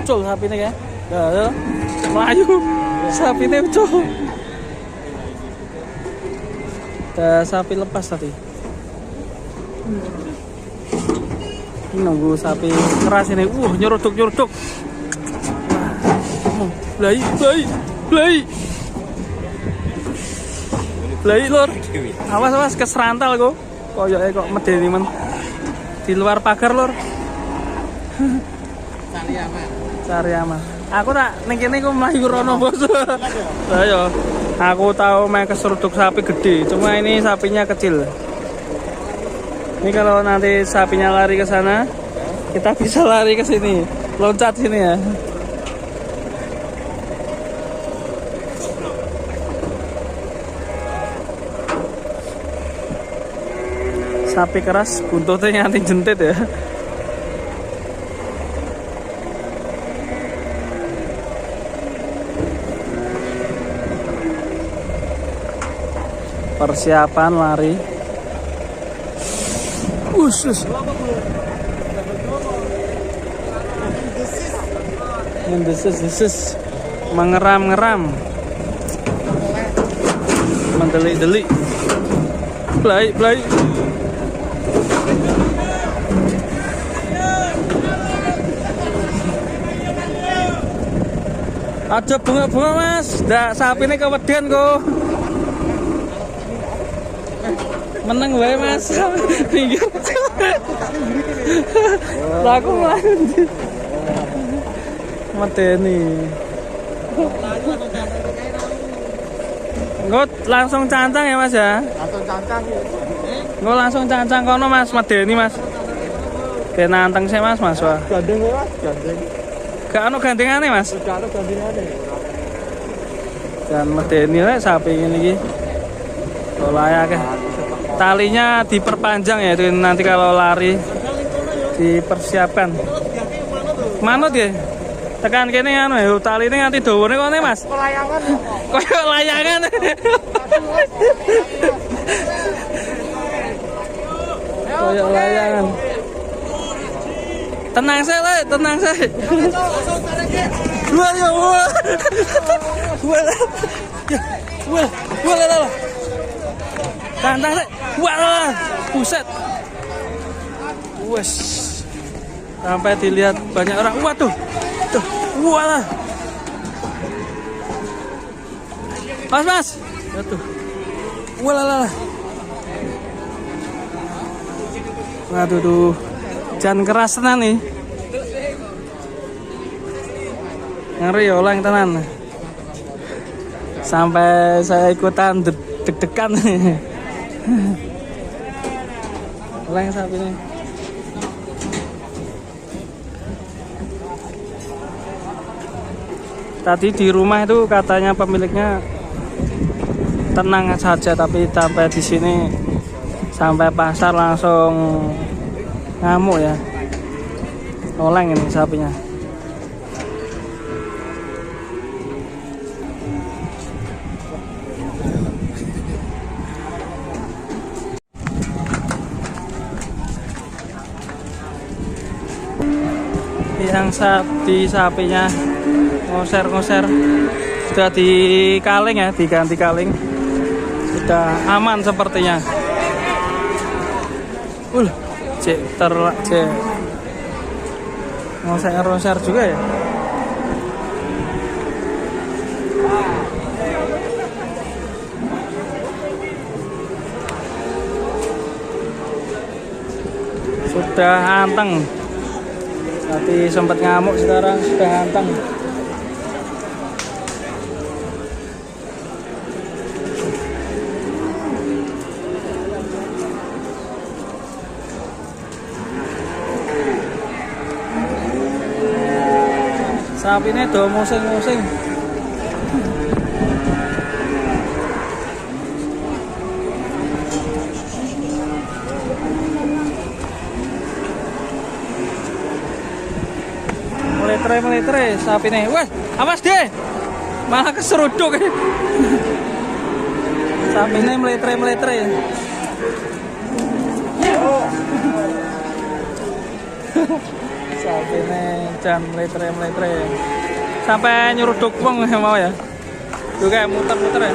Ucul sapine ya. Lah, mlayu. Sapine ucul. Ada sapi lepas tadi. Ini nunggu sapi keras ini. Nyeruduk-nyeruduk. Blai, blai, blai. Blai lur. Awas awas keserantal kok. Koyoke kok medeni men. Di luar pagar lur. Cari aman. Cari aman. Aku tak ning kene ku mlayu rono, Bos. Lah yo. Aku tahu main keseruduk sapi gede, cuma ini sapinya kecil. Ini kalau nanti sapinya lari ke sana, kita bisa lari ke sini, loncat sini ya. Sapi keras buntutnya nganti jentit ya. Persiapan lari. Usus. Mendesis-desis, mengeram-ngeram, mendelik-delik. Blai, blai. Aja bunga-bunga mas, ndak sapine keweden kok. Meneng wae mas. Pinggir. Lah aku mlayu. Medeni. Engko langsung cancang ya mas ya. Langsung cancang ya. Engko langsung cancang kono mas, medeni mas. Ben nanteng sih mas, mas wah. Gandeng wae mas, gandeng. Gak ono gandengane mas. Gak ono gandengane. Dan medeni lek sapi ngene iki. Oleh akeh. Talinya diperpanjang ya itu nanti kalau lari dipersiapkan. Manut ya. Tekan kene anu ya taline nganti dawane kene mas. Layangan. Koyo layangan. Koyo layangan. Tenang sih, Le, tenang sih. Wah, ya, wah. Wah. Ya, wah, wah, lah. Tantang sih. Wah, buset. Wes. Sampai dilihat banyak orang. Waduh. Tuh, wah. Mas, mas. Waduh. Wah, lah. Waduh, tuh. Jangan keras tenan nih. Ngeri ya oleng tenan. Sampai saya ikutan deg-degan. Oleng sapi ini. Tadi di rumah itu katanya pemiliknya tenang saja, tapi sampai di sini sampai pasar langsung ngamuk ya. Oleng ini sapinya. Yang sapi sapinya ngoser-ngoser sudah di kaleng ya, diganti kaleng, sudah aman sepertinya. Cek cek ngoser-ngoser juga ya. Sudah anteng. Tadi sempat ngamuk, sekarang sudah anteng. Sapine do musing-musing. Meletre-meletre sapine. Wah, awas deh. Malah keseruduk. Sapine meletre-meletre. Sapine jan mletre-mletre. Sampai nyeruduk wong mau ya. Juga kayak muter-muter ya.